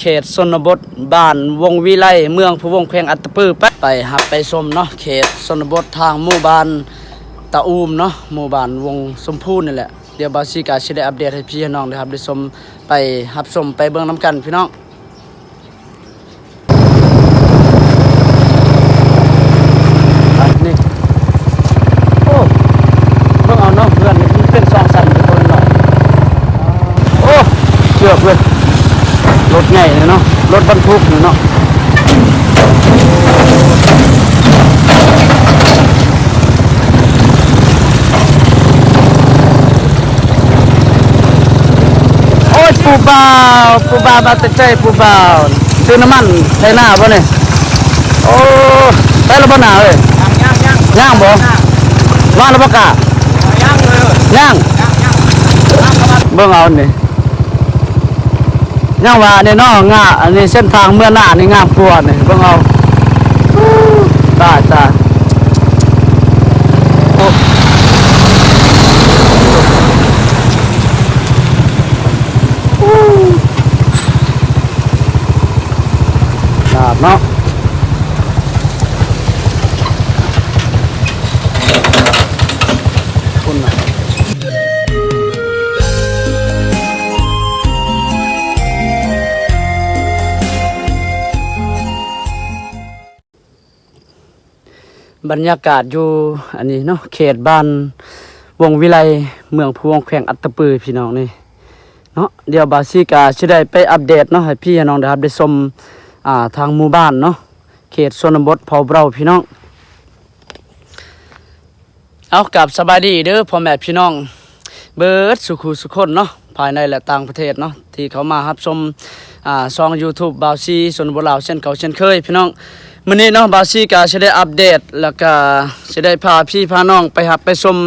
ເຂດຊົນນະບົດ ບ້ານວົງວິໄລ ເມືອງພູວົງ ແຂວງອັດຕະປື ໄປ ໄປຮັບໄປຊົມເນາະ ເຂດຊົນນະບົດທາງໝູ່ບ້ານຕາອູມເນາະ ໝູ່ບ້ານວົງຊົມພູນີ້ແຫຼະ. ດຽວບ່າວຊີກະຊິໄດ້ອັບເດດໃຫ້ພີ່ໃຫ້ນ້ອງໄດ້ຮັບໄດ້ຊົມ ໄປຮັບຊົມໄປເບິ່ງນຳກັນພີ່ນ້ອງ. ນີ້ ໂອ້ ເບິ່ງເອົາເນາະ ເຮືອນນີ້ມັນເປັນສອງຊັ້ນ ເປັນຄົນລະໜ້ອຍ. ໂອ້ ເກືອບເລີຍ ລົດໃຫຍ່ເລີຍເນາະ ລົດບັນທຸກນີ້ເນາະ. ໂອ້ຍ ຜູ້ບ່າວ ຜູ້ບ່າວມາແຕ່ໃສ ຜູ້ບ່າວ ຊື້ນ້ຳມັນໄຖນາບໍ່ນີ້? ໂອ້ ໄດ້ແລ້ວບໍ່ນາເອີຍ? ຍັງ ຍັງ ຍັງ ຍັງບໍ່? ມາແລ້ວບໍ່ກະ? ຍັງເລີຍ ຍັງ ຍັງ ຍັງ ເບິ່ງເອົານີ້ ຍັງວ່ານີ້ເນາະ ງາ ອັນນີ້ເສັ້ນທາງເມືອນານີ້ງາມກວ່ານີ້ ເບິ່ງເອົາ. ຕາຍ ຕາຍ ໂອ້ ງາມເນາະ. ບັນຍາກາດຢູ່ອັນນີ້ເນາະ ເຂດບ້ານວົງວິໄລ ເມືອງພູວົງ ແຂວງອັດຕະປື ພີ່ນ້ອງນີ້ເນາະ. ດຽວບ່າວຊີກະຊິໄດ້ໄປອັບເດດເນາະ ໃຫ້ພີ່ໃຫ້ນ້ອງໄດ້ຮັບໄດ້ຊົມ ອ່າ ທາງໝູ່ບ້ານເນາະ ເຂດຊົນນະບົດເຜົ່າເບົາ ພີ່ນ້ອງ. ເອົາ ກາບສະບາຍດີເດີພໍ່ແມ່ພີ່ນ້ອງເບິດສູ່ຄູ່ສູ່ຄົນເນາະ ພາຍໃນ ແລະ ຕ່າງປະເທດເນາະ ທີ່ເຂົ້າມາຮັບຊົມ ອ່າ ຊ່ອງຢູທູບບ່າວຊີຊົນນະບົດລາວ ເຊັ່ນເກົ່າເຊັ່ນເຄີຍພີ່ນ້ອງ. ມື້ນີ້ເນາະ ບ່າວຊີກະຊິໄດ້ອັບເດດ ແລ້ວກະຊິໄດ້ພາພີ່ພານ້ອງໄປຮັບໄປຊົມ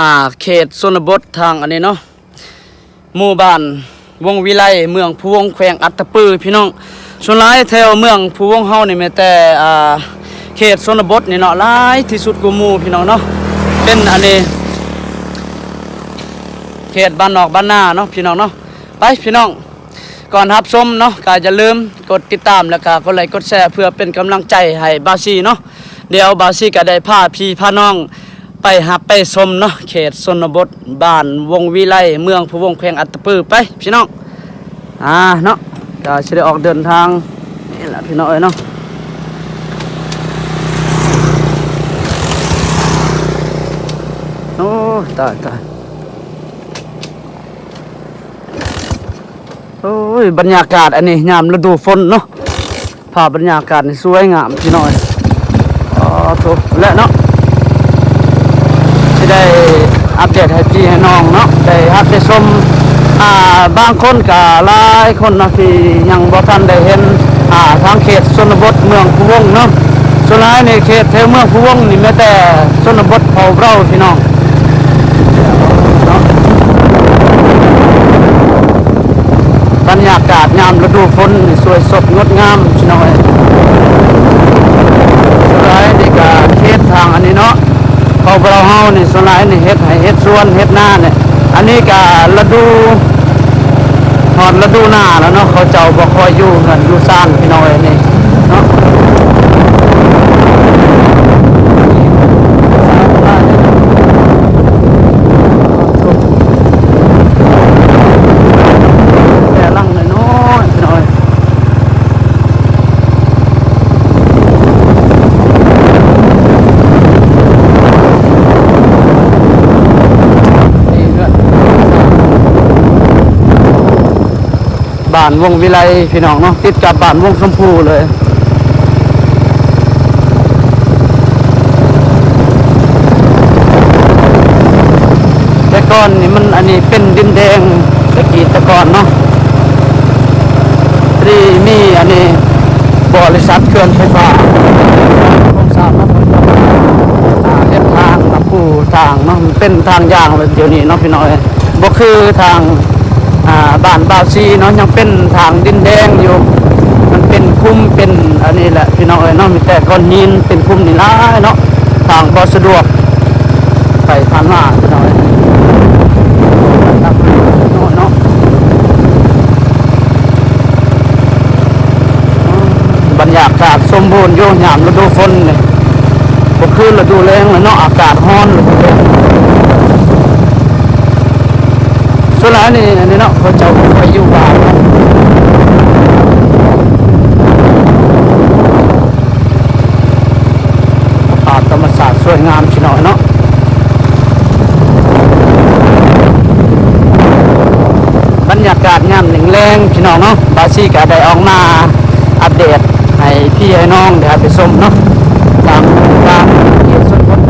ອ່າ ເຂດຊົນນະບົດທາງອັນນີ້ເນາະ ໝູ່ບ້ານວົງວິໄລ ເມືອງພູວົງ ແຂວງອັດຕະປື ພີ່ນ້ອງ. ສ່ວນຫຼາຍແຖວເມືອງພູວົງເຮົານີ້ ແມ່ນແຕ່ ອ່າ ເຂດຊົນນະບົດນີ້ເນາະ ຫຼາຍທີ່ສຸດກວ່າໝູ່ ພີ່ນ້ອງເນາະ ເປັນອັນນີ້ ເຂດບ້ານນອກບ້ານນາເນາະ ພີ່ນ້ອງເນາະ. ໄປ ພີ່ນ້ອງ ກ່ອນຮັບຊົມເນາະ ກະຢ່າລືມກົດຕິດຕາມ ແລ້ວກະກົດໄລກົດແຊ ເພື່ອເປັນກຳລັງໃຈໃຫ້ບ່າວຊີເນາະ. ດຽວບ່າວຊີກະໄດ້ພາພີ່ພານ້ອງໄປຮັບໄປຊົມເນາະ ເຂດຊົນນະບົດ ບ້ານວົງວິໄລ ເມືອງພູວົງ ແຂວງອັດຕະປື ໄປ ພີ່ນ້ອງ. ອ່າ ເນາະ ກະຊິໄດ້ອອກເດີນທາງນີ້ລະ ພີ່ນ້ອງເອີຍເນາະ. ໂອ້ ຕາຍ ຕາຍ. ໂອ້ຍ ບັນຍາກາດອັນນີ້ຍາມລະດູຝົນເນາະ ພາບບັນຍາກາດນີ້ສວຍງາມພີ່ນ້ອງ. ອໍ ໂທ້ ແລະເນາະ ຊິໄດ້ອັບເດດໃຫ້ພີ່ໃຫ້ນ້ອງເນາະ ໄດ້ຮັບໄດ້ຊົມ. ອ່າ ບາງຄົນກະຫຼາຍຄົນເນາະ ທີ່ຍັງບໍ່ທັນໄດ້ເຫັນ ອ່າ ທາງເຂດຊົນນະບົດເມືອງພູວົງເນາະ. ສ່ວນຫຼາຍໃນເຂດແຖວເມືອງພູວົງນີ້ ມີແຕ່ຊົນນະບົດເຜົ່າເບົາ ພີ່ນ້ອງ. ບັນຍາກາດຍາມລະດູຝົນນີ້ສວຍສົດງົດງາມ ພີ່ນ້ອງເອີຍ. ສ່ວນຫຼາຍນີ້ກະເຂດທາງອັນນີ້ເນາະ ເຂົາ ພວກເຮົານີ້ ສ່ວນຫຼາຍນີ້ເຮັດໄຮ່ເຮັດສວນເຮັດນາແຫຼະ. ອັນນີ້ກະລະດູ ຮອດລະດູໜາແລ້ວເນາະ ເຂົາເຈົ້າບໍ່ຄ່ອຍຢູ່ເຮືອນຢູ່ຊານ ພີ່ນ້ອງເອີຍ ນີ້ເນາະ. ແຕ່ຫຼັງນ້ອຍໆ ພີ່ນ້ອງເອີຍ. ບ້ານວົງວິໄລ ພີ່ນ້ອງເນາະ ຕິດກັບບ້ານວົງຊົມພູເລີຍ. ແຕ່ກ່ອນນີ້ມັນ ອັນນີ້ເປັນດິນແດງ ແຕ່ກີ້ແຕ່ກ່ອນເນາະ ທີ່ມີອັນນີ້ ບໍລິສັດເຂື່ອນໄຟຟ້າຂອງສະຫະລັດ ເຮັດທາງ ນຳປູທາງເນາະ ມັນເປັນທາງຢ່າງແລ້ວດຽວນີ້ເນາະ ພີ່ນ້ອງເອີຍ. ບໍ່ຄືທາງ ອ່າ ບ້ານບ່າວຊີເນາະ ຍັງເປັນທາງດິນແດງຢູ່ ມັນເປັນຂຸມ ເປັນອັນນີ້ແຫຼະ ພີ່ນ້ອງເອີຍເນາະ ມີແຕ່ກ້ອນຫີນເປັນຂຸມນີ້ຫຼາຍເນາະ ທາງບໍ່ສະດວກໄປຜ່ານມາ ພີ່ນ້ອງເອີຍເນາະ. ແຕ່ຫຼັງນ້ອຍໆ ເນາະ ເປັນ ອາກາດສົມບູນຢູ່ຍາມລະດູຝົນນີ້ ບໍ່ຄືລະດູແລ້ງແລ້ວເນາະ ອາກາດຮ້ອນລະດູແລ້ງ. ສ່ວນຫຼາຍນີ້ ອັນນີ້ເນາະ ເຂົາເຈົ້າບໍ່ຄ່ອຍຢູ່ບ້ານເນາະ. ພາບທຳມະຊາດສວຍງາມ ພີ່ນ້ອງເນາະ. ບັນຍາກາດຍາມແລງໆ ພີ່ນ້ອງເນາະ, ບ່າວຊີກະໄດ້ອອກມາອັບເດດໃຫ້ພີ່ໃຫ້ນ້ອງໄດ້ຮັບໄດ້ຊົມເນາະ, ຕາມບ້ານເຂດຊົນນະບົດ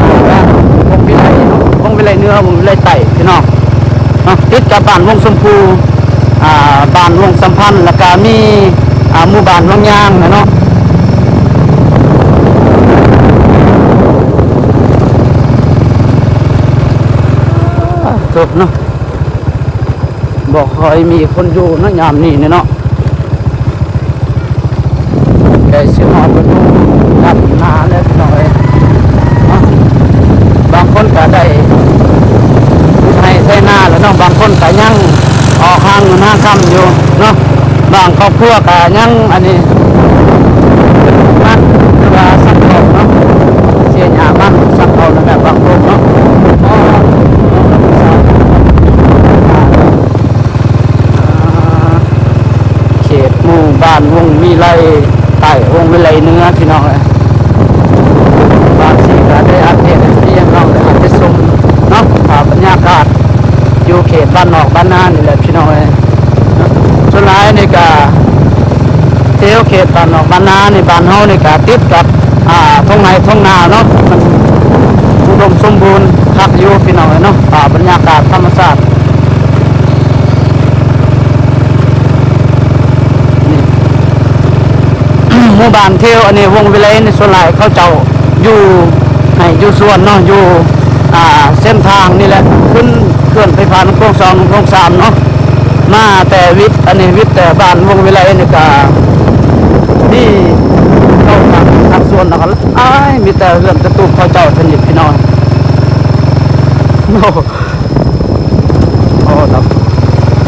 ອ່າ ບ້ານວົງວິໄລເນາະ, ວົງວິໄລເໜືອ ວົງວິໄລໃຕ້ ພີ່ນ້ອງເນາະ, ຕິດກັບບ້ານວົງຊົມພູ ອ່າ ບ້ານວົງສຳພັນ ແລ້ວກະມີ ອ່າ ໝູ່ບ້ານວັງຍາງນະເນາະ. ອ່າ ຈົບເນາະ. ບໍ່ຄ່ອຍມີຄົນຢູ່ເນາະ ຍາມນີ້ນີ້ເນາະ, ໃກ້ຊິຮອດລະດູດຳນາແລ້ວ ພີ່ນ້ອງເອີຍເນາະ. ບາງຄົນກະໄດ້ໄຮ່ໄຖນາແລ້ວເນາະ, ບາງຄົນກະຍັງອອກຫາເງິນຫາຄຳຢູ່ເນາະ, ບາງຄອບຄົວກະຍັງອັນນີ້ ມັນ ຫຼືວ່າສັງເຂົາເນາະ, ເສຍຫຍ້າມັນສັງເຂົານັ້ນແຫຼະ ບາງຄົນເນາະ. ເຂດໝູ່ບ້ານວົງວິໄລໃຕ້ ວົງວິໄລເໜືອ ພີ່ນ້ອງເອີຍ. ບ່າວຊີກະໄດ້ອັບເດດໃຫ້ພີ່ໃຫ້ນ້ອງໄດ້ຮັບໄດ້ຊົມເນາະ, ພາບບັນຍາກາດຢູ່ເຂດບ້ານນອກບ້ານນານີ້ແຫຼະ ພີ່ນ້ອງເອີຍ. ສ່ວນຫຼາຍນີ້ກະ ແຖວເຂດບ້ານນອກບ້ານນານີ້ ບ້ານເຮົານີ້ກະຕິດກັບ ອ່າ ທົ່ງໄຮ່ທົ່ງນາເນາະ, ມັນອຸດົມສົມບູນຄັກຢູ່ ພີ່ນ້ອງເອີຍເນາະ, ພາບບັນຍາກາດທຳມະຊາດ. ນີ້ ໝູ່ບ້ານແຖວອັນນີ້ ວົງວິໄລນີ້ ສ່ວນຫຼາຍເຂົາເຈົ້າຢູ່ໄຮ່ຢູ່ສວນເນາະ, ຢູ່ ອ່າ ເສັ້ນທາງນີ້ແຫຼະ ຂຶ້ນເຂື່ອນໄຟຟ້ານ້ຳໂຂງສອງ ນ້ຳໂຂງສາມເນາະ. ມາແຕ່ວິດ ອັນນີ້ວິດແຕ່ບ້ານວົງວິໄລນີ້ກະມີເຂົາທາງສວນເນາະ, ອ້າຍ ມີແຕ່ເຮືອນກະຕູບເຂົາເຈົ້າເທົ່ານັ້ນ ພີ່ນ້ອງ. ໂອ້ ໂອ້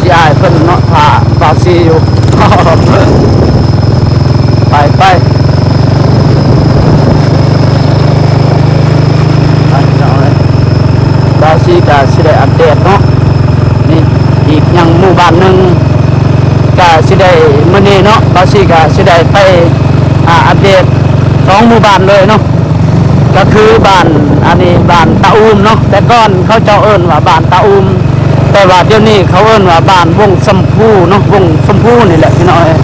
ຊິອາຍເພິ່ນເນາະ ຖ້າບ່າວຊີຢູ່. ໄປ ໄປ ໄປ ພີ່ນ້ອງເອີຍ, ບ່າວຊີກະຊິໄດ້ອັບເດດເນາະ. ນີ້ອີກຍັງໝູ່ບ້ານໜຶ່ງ ກະຊິໄດ້ ມື້ນີ້ເນາະ ບ່າວຊີກະຊິໄດ້ໄປ ອ່າ ອັບເດດສອງໝູ່ບ້ານເລີຍເນາະ. ກະຄືບ້ານ ອັນນີ້ບ້ານຕາອູມເນາະ, ແຕ່ກ່ອນເຂົາເຈົ້າເອີ້ນວ່າບ້ານຕາອູມ ແຕ່ວ່າດຽວນີ້ເຂົາເອີ້ນວ່າບ້ານວົງຊຳພູເນາະ, ວົງຊຳພູນີ້ແຫຼະ ພີ່ນ້ອງເອີຍ.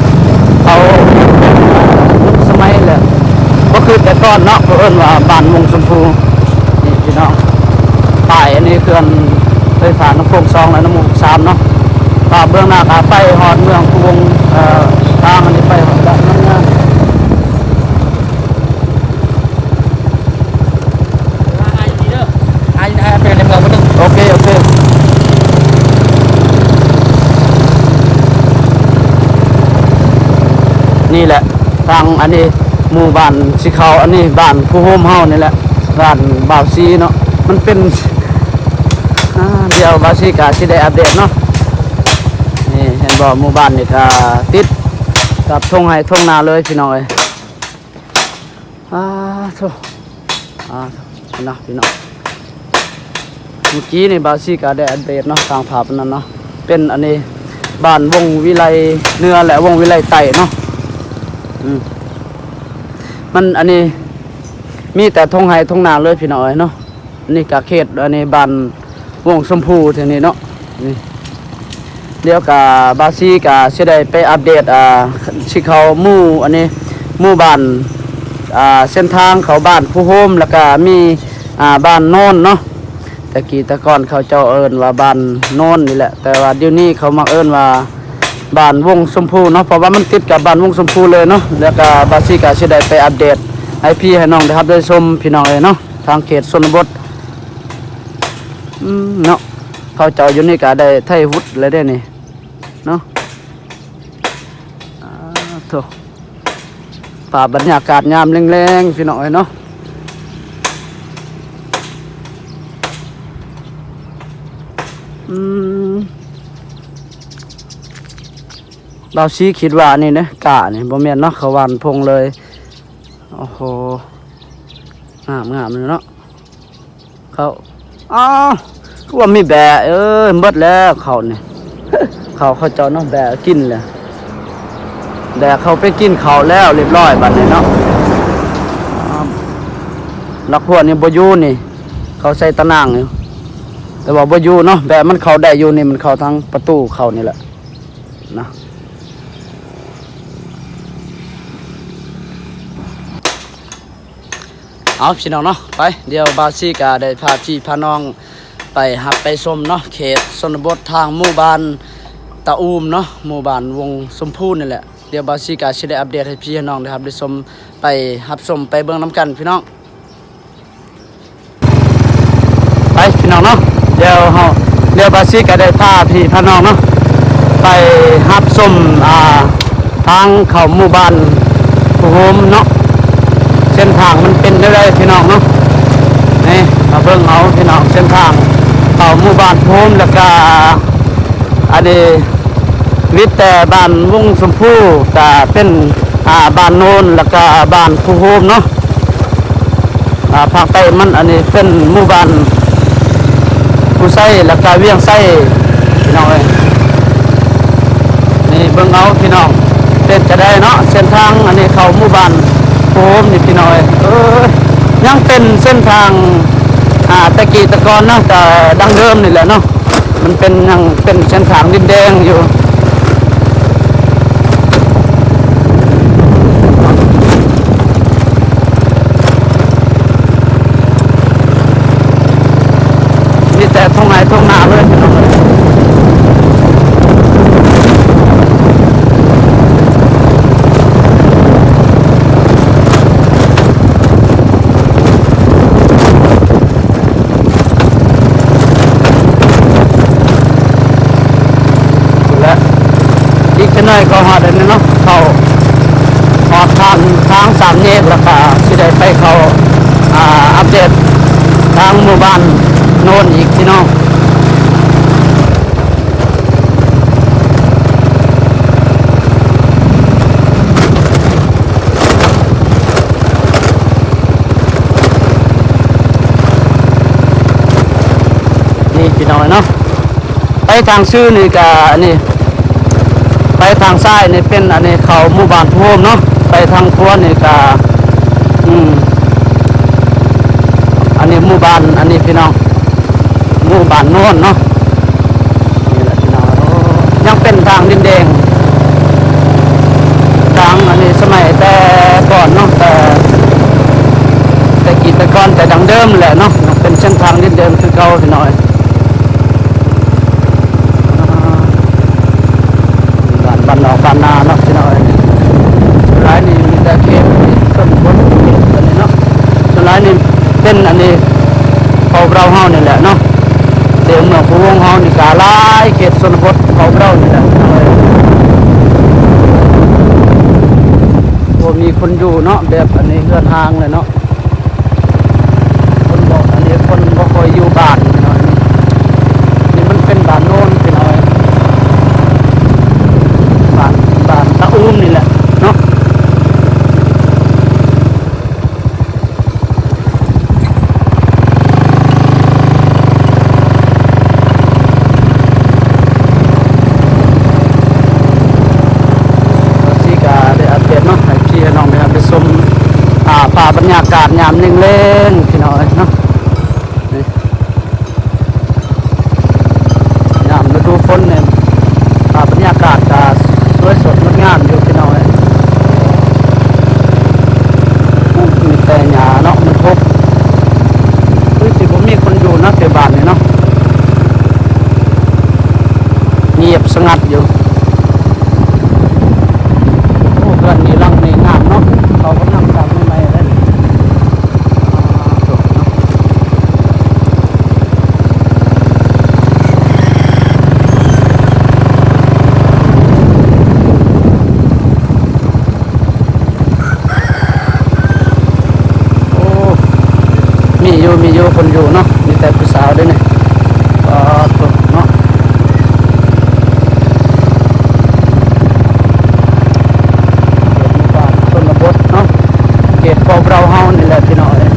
ເຂົາຍຸກສະໄໝແລ້ວ ບໍ່ຄືແຕ່ກ່ອນເນາະ, ເຂົາເອີ້ນວ່າບ້ານວົງຊຳພູ. ນີ້ພີ່ນ້ອງ ປ້າຍອັນນີ້ເຂື່ອນໄຟຟ້ານ້ຳໂຂງສອງ ແລະ ນ້ຳໂຂງສາມເນາະ. ພາບເບື້ອງໜ້າກະໄປຮອດເມືອງພູວົງ, ເອີ ທາງອັນນີ້ໄປຮອດດານງາມ. ໂອເຄ ໂອເຄ. ນີ້ແຫຼະ ທາງອັນນີ້ໝູ່ບ້ານຊິເຂົ້າ ອັນນີ້ບ້ານພູໂຮມເຮົານີ້ແຫຼະ, ບ້ານບ່າວຊີເນາະ. ມັນເປັນ ອ່າ ດຽວບ່າວຊີກະຊິໄດ້ອັບເດດເນາະ. ນີ້ເຫັນບໍ່ ໝູ່ບ້ານນີ້ກະຕິດກັບທົ່ງໄຮ່ທົ່ງນາເລີຍ ພີ່ນ້ອງເອີຍ. ອ່າ ໂທ້ ອ່າ ໂທ້ ເຫັນເນາະ ພີ່ນ້ອງ, ມື້ກີ້ນີ້ບ່າວຊີກະໄດ້ອັບເດດເນາະ ສ້າງພາບອັນນັ້ນເນາະ. ເປັນອັນນີ້ບ້ານວົງວິໄລເໜືອ ແລະ ວົງວິໄລໃຕ້ເນາະ. ອືມ ມັນອັນນີ້ມີແຕ່ທົ່ງໄຮ່ທົ່ງນາເລີຍ ພີ່ນ້ອງເອີຍເນາະ. ນີ້ກະເຂດ ອັນນີ້ບ້ານວົງຊົມພູແຖວນີ້ເນາະ. ນີ້ ດຽວກະບ່າວຊີກະຊິໄດ້ໄປອັບເດດ ອ່າ ຊິເຂົ້າໝູ່ ອັນນີ້ ໝູ່ບ້ານ ອ່າ ເສັ້ນທາງເຂົ້າບ້ານພູໂຮມ ແລ້ວກະມີ ອ່າ ບ້ານໂນນເນາະ. ແຕ່ກີ້ແຕ່ກ່ອນເຂົາເຈົ້າເອີ້ນວ່າບ້ານໂນນນີ້ແຫຼະ, ແຕ່ວ່າດຽວນີ້ເຂົາມັກເອີ້ນວ່າບ້ານວົງຊົມພູເນາະ, ເພາະວ່າມັນຕິດກັບບ້ານວົງຊົມພູເລີຍເນາະ. ແລ້ວກະບ່າວຊີກະຊິໄດ້ໄປອັບເດດໃຫ້ພີ່ໃຫ້ນ້ອງໄດ້ຮັບໄດ້ຊົມ ພີ່ນ້ອງເອີຍເນາະ. ທາງເຂດຊົນນະບົດ ອືມ ເນາະ, ເຂົາເຈົ້າຢູ່ນີ້ກະໄດ້ໄທວຸດແລ້ວເດ້ນີ້ເນາະ. ອ່າ ໂທ້ ພາບບັນຍາກາດຍາມແລງໆ ພີ່ນ້ອງເອີຍເນາະ. ອືມ. ບ່າວສີຄິດວ່າອັນນີ້ເດ້ ກ້ານີ້ ບໍ່ແມ່ນເນາະ ເຂົາຫວ່ານພົງເລີຍ. ໂອ້ໂຫ ງາມໆຢູ່ເນາະ ເຂົາ. ອ້າວ ຄືວ່າມີແບ້ ເອີຍ ເບິດແລ້ວເຂົານີ້ ເຂົາ ເຂົາເຈົ້າເນາະ ແບ້ກິນແລ້ວ ແບ້ເຂົາໄປກິນເຂົ້າແລ້ວ ລຽບຮ້ອຍບັດນີ້ເນາະ. ຫຼັກຮົ້ວນີ້ບໍ່ຢູ່ນີ້ ເຂົາໃສ່ຕາໜ່າງຢູ່ ແຕ່ວ່າບໍ່ຢູ່ເນາະ ແບ້ມັນເຂົ້າໄດ້ຢູ່ນີ້ ມັນເຂົ້າທາງປະຕູເຂົ້ານີ້ແຫຼະ ນະ. ເອົາ ພີ່ນ້ອງເນາະ ໄປ ດຽວບ່າວສີກະໄດ້ພາພີ່ພານ້ອງໄປຮັບໄປຊົມເນາະ ເຂດຊົນນະບົດທາງໝູ່ບ້ານຕາອູມເນາະ ໝູ່ບ້ານວົງຊົມພູນີ້ແຫຼະ. ດຽວບ່າວສີກະຊິໄດ້ອັບເດດໃຫ້ພີ່ໃຫ້ນ້ອງໄດ້ຮັບໄດ້ຊົມ ໄປຮັບຊົມໄປເບິ່ງນຳກັນ ພີ່ນ້ອງ. ໄປພີ່ນ້ອງເນາະ ດຽວເຮົາ ດຽວບ່າວສີກະໄດ້ພາພີ່ພານ້ອງເນາະ ໄປຮັບຊົມ ອ່າ ທາງເຂົ້າໝູ່ບ້ານພູໂຮມເນາະ ເສັ້ນທາງມັນເປັນແນວໃດພີ່ນ້ອງເນາະ. ນີ້ມາເບິ່ງເອົາພີ່ນ້ອງ ເສັ້ນທາງເຂົ້າໝູ່ບ້ານພູໂຮມ ແລ້ວກະ ອັນນີ້ວິດແຕ່ບ້ານວົງຊົມພູ ກະເປັນ ອ່າ ບ້ານໂນນ ແລ້ວກະບ້ານພູໂຮມເນາະ. ອ່າ ພາກໃຕ້ມັນ ອັນນີ້ເປັນໝູ່ບ້ານພູໄຊ ແລ້ວກະວຽງໄຊ ພີ່ນ້ອງເອີຍ. ນີ້ເບິ່ງເອົາພີ່ນ້ອງ ເປັນຈະໄດ້ເນາະ ເສັ້ນທາງອັນນີ້ເຂົ້າໝູ່ບ້ານພູໂຮມນີ້ ພີ່ນ້ອງເອີຍ. ເອີ ຍັງເປັນເສັ້ນທາງ ອ່າ ແຕ່ກີ້ແຕ່ກ່ອນເນາະ ກະດັ້ງເດີມນີ້ແຫຼະເນາະ. ມັນເປັນ ຍັງເປັນເສັ້ນທາງດິນແດງຢູ່ ມີແຕ່ທົ່ງໄຮ່ທົ່ງນາເລີຍ ພີ່ນ້ອງເອີຍ. ແລະ ອີກຈັກໜ້ອຍກໍຮອດອັນນີ້ເນາະ ເຂົ້າຮອດທາງ ທາງສາມແຍກ ແລ້ວກໍຊິໄດ້ໄປເຂົ້າ ອ່າ ອັບເດດທາງໝູ່ບ້ານໂນນອີກ ພີ່ນ້ອງ. ນີ້ພີ່ນ້ອງເນາະ ໄປທາງຊື່ນີ້ກະອັນນີ້ ໄປທາງຊ້າຍນີ້ເປັນອັນນີ້ເຂົ້າໝູ່ບ້ານພູໂຮມເນາະ ໄປທາງຂວານີ້ກະ ອືມ ອັນນີ້ໝູ່ບ້ານ ອັນນີ້ພີ່ນ້ອງ ໝູ່ບ້ານໂນນເນາະ. ນີ້ແຫຼະພີ່ນ້ອງ ຍັງເປັນທາງດິນແດງ ທາງອັນນີ້ສະໄໝແຕ່ກ່ອນເນາະ ແຕ່ ແຕ່ກີ້ແຕ່ກ່ອນ ແຕ່ດັ້ງເດີມແຫຼະເນາະ ຍັງເປັນເສັ້ນທາງດິນແດງຄືເກົ່າພີ່ນ້ອງ. ບ້ານ ບ້ານນອກບ້ານນາເນາະພີ່ນ້ອງເອີຍ. ສ່ວນຫຼາຍນີ້ມີແຕ່ເຂດຊົນນະບົດອັນນີ້ເນາະ ສ່ວນຫຼາຍນີ້ເປັນອັນນີ້ເຜົ່າເຮົານີ້ແຫຼະເນາະ. ແຕ່ເມືອງພູວົງເຮົານີ້ກະຫຼາຍເຂດຊົນນະບົດເຜົ່າເຮົານີ້ແຫຼະພີ່ນ້ອງເອີຍ. ບໍ່ມີຄົນຢູ່ເນາະ ແບບອັນນີ້ເຮືອນຮ້າງເລີຍເນາະ. ຄົນບໍ່ ອັນນີ້ຄົນບໍ່ຄ່ອຍຢູ່ບ້ານພີ່ນ້ອງ. ນີ້ມັນເປັນບ້ານໂນນພີ່ນ້ອງ ບ້ານ ບ້ານຕາອູມນີ້ແຫຼະເນາະ. ກໍຊິກະໄດ້ອັບເດດເນາະ ໃຫ້ພີ່ໃຫ້ນ້ອງໄດ້ຮັບໄດ້ຊົມ ອ່າ ພາບບັນຍາກາດຍາມແລງໆ ພີ່ນ້ອງເອີຍເນາະ. ນີ້ ຍາມລະດູຝົນນີ້ ພາບບັນຍາກາດກະສວຍສົດງົດງາມຢູ່ພີ່ນ້ອງເອີຍ. ໂອ້ ມີແຕ່ຫຍ້າເນາະ ມັນຮົກ ຄືຊິບໍ່ມີຄົນຢູ່ເນາະ ແຖວບ້ານນີ້ເນາະ ງຽບສະຫງັດຢູ່. ໂອ້ ເຮືອນນີ້ຫຼັງນີ້ງາມເນາະ ເຂົາກຳລັງສ້າງໃໝ່ໆເດ້. ໂອ້ ມີຢູ່ ມີຢູ່ ຄົນຢູ່ເນາະ ມີແຕ່ຜູ້ສາວເດ້ນີ້. ປາດໂທ້ເນາະ ເ ນີ້ແຫຼະພີ່ນ້ອງເອີຍ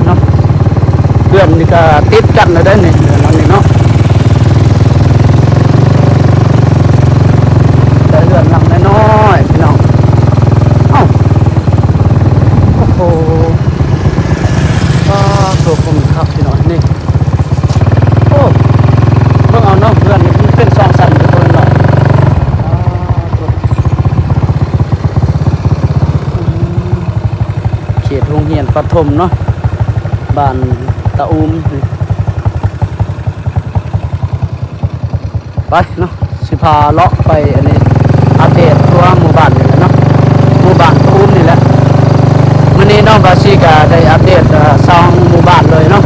ເນາະ. ເຮືອນນີ້ກໍຕິດກັນແລ້ວເດ້ນີ້ ເຮືອນຫຼັງນີ້ເນາະ ແຕ່ເຮືອນຫຼັງນ້ອຍໆ ພີ່ນ້ອງ. ເອົ້າ ໂອ້ໂຫ ວ້າ ໂຕຄົງຄັກພີ່ນ້ອງນີ້. ໂອ້ ເບິ່ງເອົາເນາະ ເຮືອນນີ້ມັນເປັນສອງຊັ້ນຢູ່ເນາະ. ເຂດໂຮງຮຽນປະຖົມເນາະ ບ້ານຕາອູມ. ໄປເນາະ ຊິພາເລາະໄປອັນນີ້ ອັບເດດທົ່ວໝູ່ບ້ານນີ້ແຫຼະເນາະ ໝູ່ບ້ານຕາອູມນີ້ແຫຼະ. ມື້ນີ້ນ້ອງບາຊີກະໄດ້ອັບເດດ ເອີ ສອງໝູ່ບ້ານເລີຍເນາະ.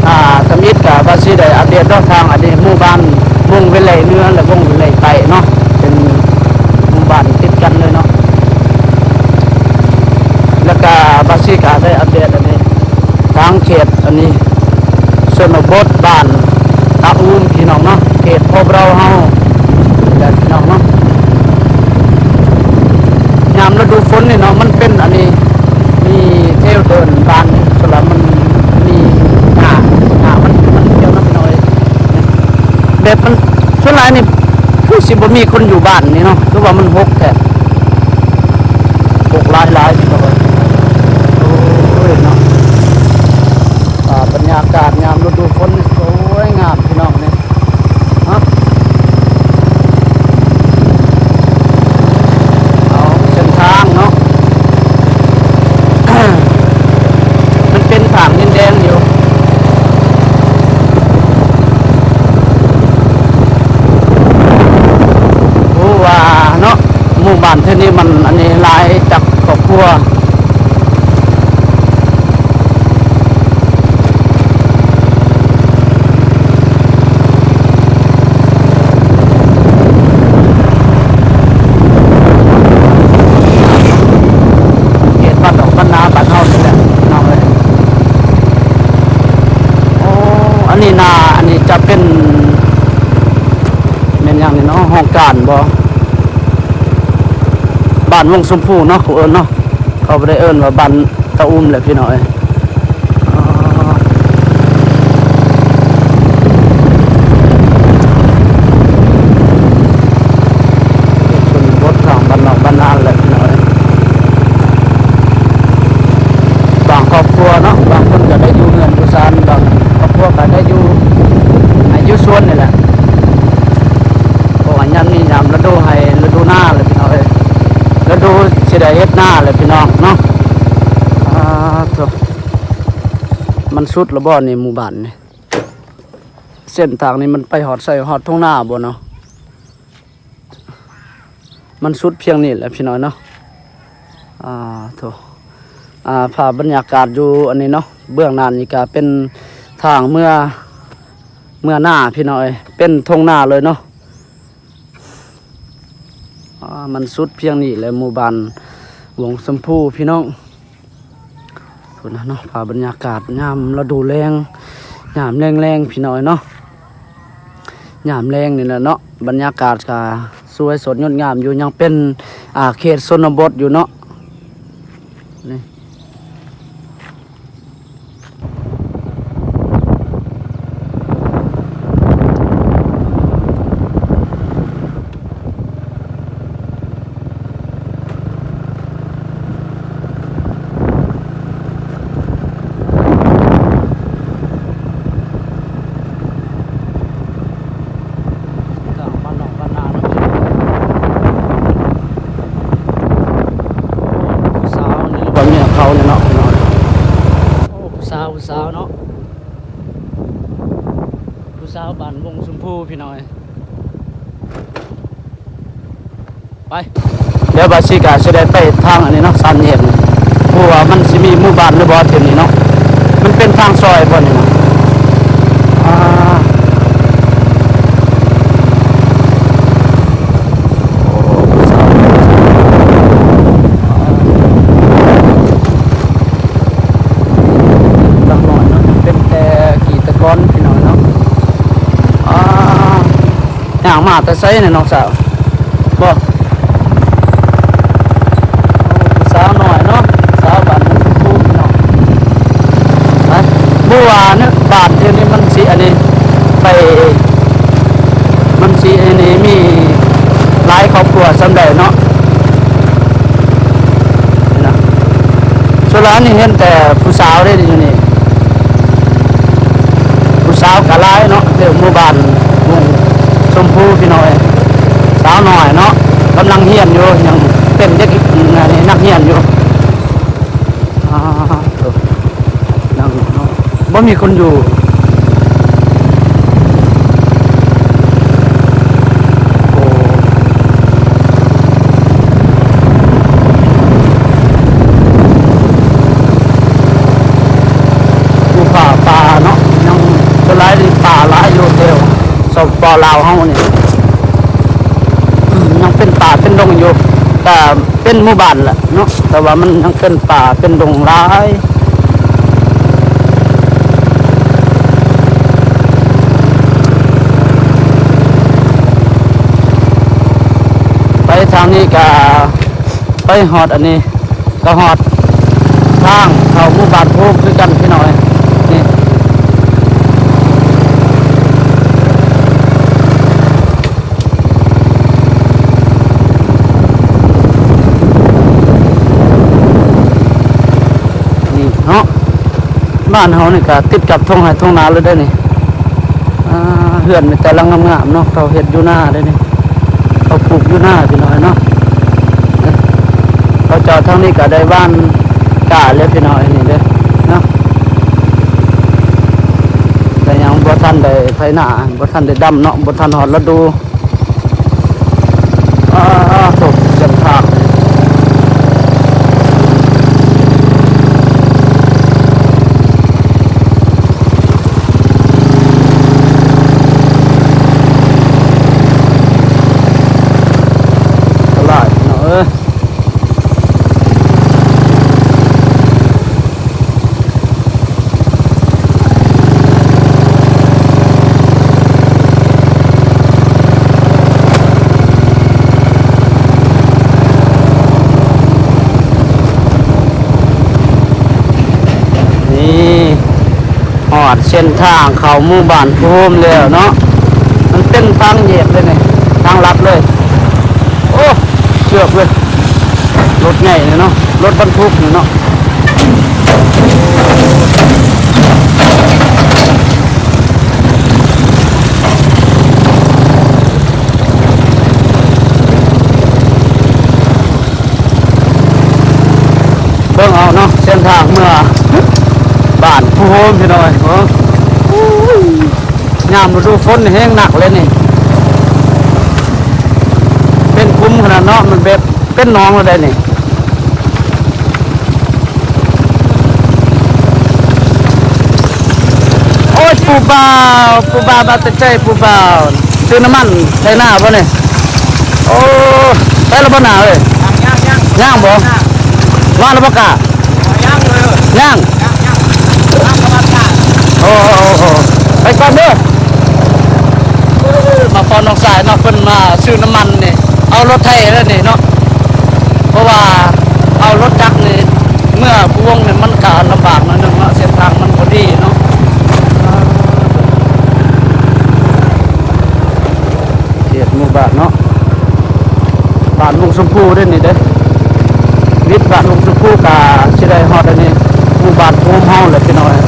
ອ່າ ທຳອິດກະບາຊີໄດ້ອັບເດດເນາະ ທາງອັນນີ້ໝູ່ບ້ານວົງວິໄລເໜືອ ແລະ ວົງວິໄລໃຕ້ເນາະ ເປັນໝູ່ບ້ານຕິດກັນເລີຍເນາະ. ແລ້ວກະບາຊີກະໄດ້ອັບເດດອັນນີ້ ທາງເຂດອັນນີ້ ຊົນນະບົດບ້ານຕາອູມ ພີ່ນ້ອງເນາະ ເຂດພວກເຮົາ ເຮົາແຫຼະພີ່ນ້ອງເນາະ. ຍາມລະດູຝົນນີ້ເນາະ ມັນເປັນອັນນີ້ ມີແຖວເດີ່ນບ້ານນີ້ ສ່ວນຫຼາຍມັນມີຫຍ້າ ຫຍ້າມັນ ມັນຂຽວເນາະ ພີ່ນ້ອງເອີຍ. ແບບມັນ ສ່ວນຫຼາຍນີ້ຄືຊິບໍ່ມີຄົນຢູ່ບ້ານນີ້ເນາະ ຄືວ່າມັນຮົກແທ້ ຮົກຫຼາຍໆ ພີ່ນ້ອງເອີຍ. ໂອ້ຍເນາະ ອ່າ ບັນຍາກາດຍາມລະດູຝົນນີ້ສວຍງາມ ພີ່ນ້ອງເອີຍ. ເນາະ ເອົາເສັ້ນທາງເນາະ ມັນເປັນທາງດິນແດງຢູ່ ຮູ້ວ່າເນາະ ໝູ່ບ້ານແຖວນີ້ມັນອັນນີ້ຫຼາຍຈັກຄອບຄົວ. ເຂດບ້ານນອກບ້ານນາບ້ານເຮົານີ້ແຫຼະ ພີ່ນ້ອງເອີຍ. ໂອ້ ອັນນີ້ນາ ອັນນີ້ຈະເປັນ ແມ່ນຫຍັງນີ້ເນາະ ຫ້ອງການບໍ່? ບ້ານວົງຊົມພູເນາະ ເຂົາເອີ້ນເນາະ ເຂົາບໍ່ໄດ້ເອີ້ນວ່າບ້ານຕາອູມແຫຼະ ພີ່ນ້ອງເອີຍ. ອ່າ ເຂດຊົນນະບົດທາງບ້ານນອກບ້ານນາແຫຼະ ພີ່ນ້ອງເອີຍ. ບາງຄອບຄົວເນາະ ບາງຄົນກໍໄດ້ຢູ່ເຮືອນຢູ່ຊານ ບາງຄອບຄົວກໍໄດ້ຢູ່ໄຮ່ຢູ່ສວນນີ້ແຫຼະ ເພາະວ່າຍາມນີ້ຍາມລະດູໄຮ່ລະດູນາແຫຼະ ພີ່ນ້ອງເອີຍ ລະດູຊິໄດ້ເຮັດນາແຫຼະ ພີ່ນ້ອງເນາະ. ອ່າ ໂທ້ ມັນສຸດລະບໍ່ນີ້ ໝູ່ບ້ານນີ້ ເສັ້ນທາງນີ້ມັນໄປຮອດໃສ ຮອດທົ່ງນາບໍ່ເນາະ? ມັນສຸດພຽງນີ້ແຫຼະ ພີ່ນ້ອງເນາະ. ອ່າ ໂທ້ ອ່າ ພາບບັນຍາກາດຢູ່ອັນນີ້ເນາະ ເບື້ອງໜ້ານີ້ກະເປັນທາງເມືອ ເມືອນາ ພີ່ນ້ອງເອີຍ ເປັນທົ່ງນາເລີຍເນາະ. ອ່າ ມັນສຸດພຽງນີ້ແຫຼະ ໝູ່ບ້ານວົງຊົມພູ ພີ່ນ້ອງ. ພຸ້ນນະເນາະ ພາບບັນຍາກາດຍາມລະດູແລ້ງ ຍາມແລ້ງໆ ພີ່ນ້ອງເນາະ ຍາມແລ້ງນີ້ແຫຼະເນາະ ບັນຍາກາດກະສວຍສົດງົດງາມຢູ່ ຍັງເປັນ ອ່າ ເຂດຊົນນະບົດຢູ່ເນາະ ນີ້. ກາງບ້ານນອກບ້ານນາເນາະ ຜູ້ສາວນີ້ ບໍ່ມີເຂົານີ້ເນາະ ໂອ້ ຜູ້ສາວ ຜູ້ສາວເນາະ ຜູ້ສາວບ້ານວົງຊົມພູ ພີ່ນ້ອງເອີຍ. ໄປ ດຽວບາຊິກະຊິໄດ້ໄປທາງອັນນີ້ເນາະ ສາມແຍກນີ້ ບໍ່ຮູ້ວ່າມັນຊິມີໝູ່ບ້ານຫຼືບໍ່ແຖວນີ້ເນາະ ມັນເປັນທາງຊອຍບໍ່ນີ້ນະ ອ່າ ໂອ້ ຜູ້ສາວ ຫຼັງນ້ອຍເນາະ ເປັນແຕ່ກີຕະກອນ ພີ່ນ້ອງເນາະ ອ່າ. ຍ່າງມາແຕ່ໃສນີ້ນ້ອງສາວ? ບໍ່ ຜູ້ສາວນ້ອຍເນາະ ສາວບ້ານ ບ້ານດຽວນີ້ມັນຊິອັນນີ້ ໄປ ມັນຊິອັນນີ້ມີຫຼາຍຄອບຄົວສ່ຳໃດເນາະ. ນີ້ນະ ສ່ວນຫຼາຍນີ້ເຫັນແຕ່ຜູ້ສາວເດ້ຢູ່ນີ້ ຜູ້ສາວກະຫຼາຍເນາະ ແຖວໝູ່ບ້ານວົງຊົມພູພີ່ນ້ອງເອີຍ. ສາວນ້ອຍເນາະ ກຳລັງຮຽນຢູ່ ຍັງເປັນເດັກ ອັນນີ້ ນັກຮຽນຢູ່. ອ່າ ນັ່ງເນາະ ບໍ່ມີຄົນຢູ່. ໂອ້ ພູຜາປ່າເນາະ ຍັງສ່ວນຫຼາຍນີ້ປ່າຫຼາຍຢູ່ແຖວ ສປປ ລາວເຮົານີ້ ຍັງເປັນປ່າເປັນດົງຢູ່ ກະເປັນໝູ່ບ້ານແຫຼະເນາະ ແຕ່ວ່າມັນຍັງເປັນປ່າເປັນດົງຫຼາຍ. ໄປທາງນີ້ກະໄປຮອດອັນນີ້ ກະຮອດທາງເຂົ້າໝູ່ບ້ານພູມຄືກັນພີ່ນ້ອງເອີຍ. ນີ້ ນີ້ເນາະ ບ້ານເຮົານີ້ກະຕິດກັບທົ່ງໄຮ່ທົ່ງນາເລີຍເດ້ນີ້. ອ່າ ເຮືອນມີແຕ່ຫຼັງງາມໆເນາະ ເຂົາເຮັດຢູ່ນາເດ້ນີ້ ເຂົາປູກຢູ່ນາພີ່ນ້ອງເນາະ. ເຂົາເຈົ້າທາງນີ້ກະໄດ້ຫວ່ານກ້າແລ້ວພີ່ນ້ອງ ນີ້ເດ້ເນາະ ແຕ່ຍັງບໍ່ທັນໄດ້ໄຖນາ ບໍ່ທັນໄດ້ດຳເນາະ ບໍ່ທັນຮອດລະດູ. ອ່າ ໂອ້ ເສັ້ນທາງ ຫຼາຍເນາະເອີຍ. ນີ້ ຮອດເສັ້ນທາງເຂົ້າໝູ່ບ້ານພູມແລ້ວເນາະ ມັນເປັນທາງແຍກເລີຍນີ້ ທາງລັດເລີຍ. ໂອ້ ເກືອບເລີຍ ລົດໃຫຍ່ນີ້ເນາະ ລົດບັນທຸກນີ້ເນາະ. ເບິ່ງເອົາເນາະ ເສັ້ນທາງເມືອບ້ານພູໂຮມພີ່ນ້ອງເອີຍ. ໂອ້ ຍາມລະດູຝົນແຮງໜັກເລີຍນີ້ ເປັນຂຸມຂະໜາດເນາະ ມັນແບບເປັນໜອງແລ້ວໄດ໋ນີ້. ໂອ້ຍ ຜູ້ບ່າວ ຜູ້ບ່າວມາແຕ່ໃສ ຜູ້ບ່າວ ຊື້ນ້ຳມັນໄຖນາບໍ່ນີ້? ໂອ້ ໄປແລ້ວບໍ່ນາເອີຍ? ຍັງ ຍັງ ຍັງ ຍັງບໍ່? ຫວ່ານແລ້ວບໍ່ກະ? ຍັງເລີຍ ຍັງ ຍັງ ຍັງ ຍັງ ໂອ້ ໂອ້ ໂອ້ ໄປກ່ອນເດີ. ມາພໍ້ນ້ອງຊາຍເນາະ ເພິ່ນມາຊື້ນ້ຳມັນນີ້ ເອົາລົດໄຖແລ້ວນີ້ເນາະ ເພາະວ່າເອົາລົດຈັກນີ້ເມືອພູວົງນີ້ ມັນກະລຳບາກໜ້ອຍໜຶ່ງເນາະ ເສັ້ນທາງມັນບໍ່ດີເນາະ. ເຂດໝູ່ບ້ານເນາະ ບ້ານວົງຊົມພູເດ້ນີ້ເດ້ ວິດບ້ານວົງຊົມພູກະຊິໄດ້ຮອດອັນນີ້ ໝູ່ບ້ານພູມເຮົາແຫຼະພີ່ນ້ອງເອີຍ.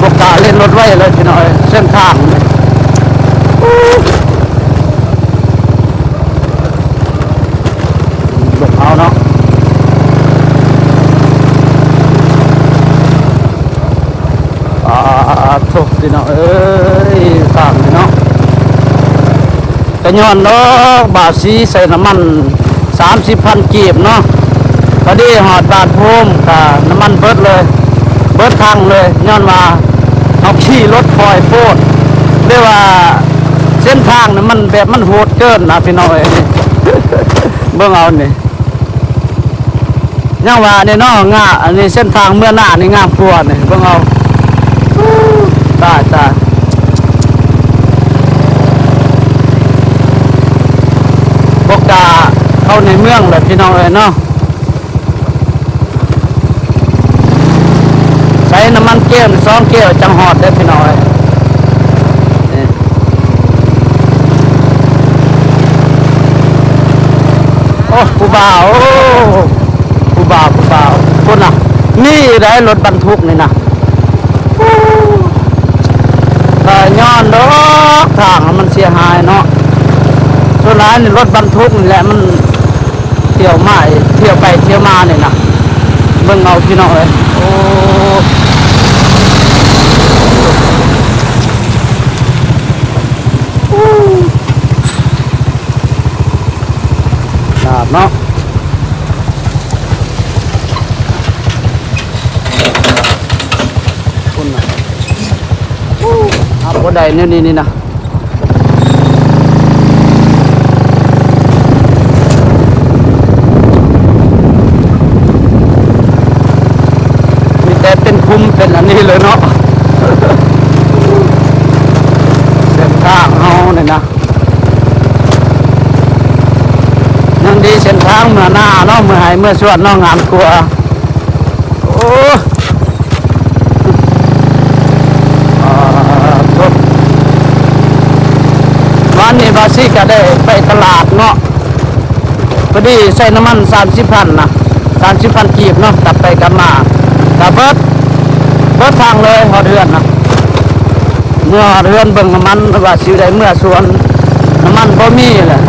ບໍ່ກ້າເລ່ນລົດໄວເລີຍພີ່ນ້ອງເອີຍ ເສັ້ນທາງນີ້ ໂອ້ ຫຼົບເອົາເນາະ. ປາດໂທ້ ພີ່ນ້ອງເອີຍ ທາງນີ້ເນາະ ກະຍ້ອນດອກບ່າວສີໃສ່ນ້ຳມັນສາມສິບພັນກີບເນາະ ພໍດີຮອດບ້ານພູມກະນ້ຳມັນເບິດເລີຍ ເບິດຖັງເລີຍ ຍ້ອນວ່າເຮົາຂີ່ລົດຄ່ອຍໂພດ ຫຼືວ່າເສັ້ນທາງນີ້ມັນແບບມັນໂຫດເກີນນະ ພີ່ນ້ອງເອີຍ ເບິ່ງເອົານີ້. ຍັງວ່ານີ້ເນາະ ງາ ອັນນີ້ເສັ້ນທາງເມືອນານີ້ງາມກວ່ານີ້ ເບິ່ງເອົາ ຕາຍ ຕາຍ ໂ ເຂົ້າໃນເມືອງແລ້ວພີ່ນ້ອງເອີຍເນາະ. ໃສ່ນ້ຳມັນແກ້ວສອງແກ້ວຈັ່ງຮອດເດີ້ພີ່ນ້ອງເອີຍ. ນີ້ ໂອ້ ຜູ້ບ່າວ ໂອ້ ຜູ້ບ່າວ ຜູ້ບ່າວ ພຸ້ນນະ ມີໄດ້ລົດບັນທຸກນີ້ນະ. ໂອ້ ກະຍ້ອນດອກທາງມັນເສຍຫາຍເນາະ. ສ່ວນຫຼາຍນີ້ລົດບັນທຸກນີ້ແຫຼະ ມັນທ່ຽວມາ ທ່ຽວໄປທ່ຽວມານີ້ນະ. ເບິ່ງເອົາພີ່ນ້ອງເອີຍ ໂອ້ ໂອ້ ຂະໜາດເນາະ. ພຸ້ນນະ ໂອ້ ຮັບບໍ່ໄດ້ແນວນີ້ນີ້ນະ. ມີແຕ່ເປັນຂຸມເປັນອັນນີ້ເລີຍເນາະ ເສັ້ນທາງເຮົານີ້ນະ. ຍັງດີເສັ້ນທາງເມືອນາເນາະ ເມືອໄຮ່ເມືອສວນເນາະ ງາມກວ່າ. ໂອ້ ອ່າ ໂທ້ ວານນີ້ບ່າວສີກະໄດ້ໄປຕະຫຼາດເນາະ ພໍດີໃຊ້ນ້ຳມັນສາມສິບພັນນະ ສາມສິບພັນກີບເນາະ ກັບໄປກັບມາ ກະເບິດ ເບິດທາງເລີຍຮອດເຮືອນນະ. ເມືອຮອດເຮືອນເບິ່ງນ້ຳມັນວ່າຊິໄດ້ເມືອສວນ ນ້ຳມັນບໍ່ມີແຫຼະ.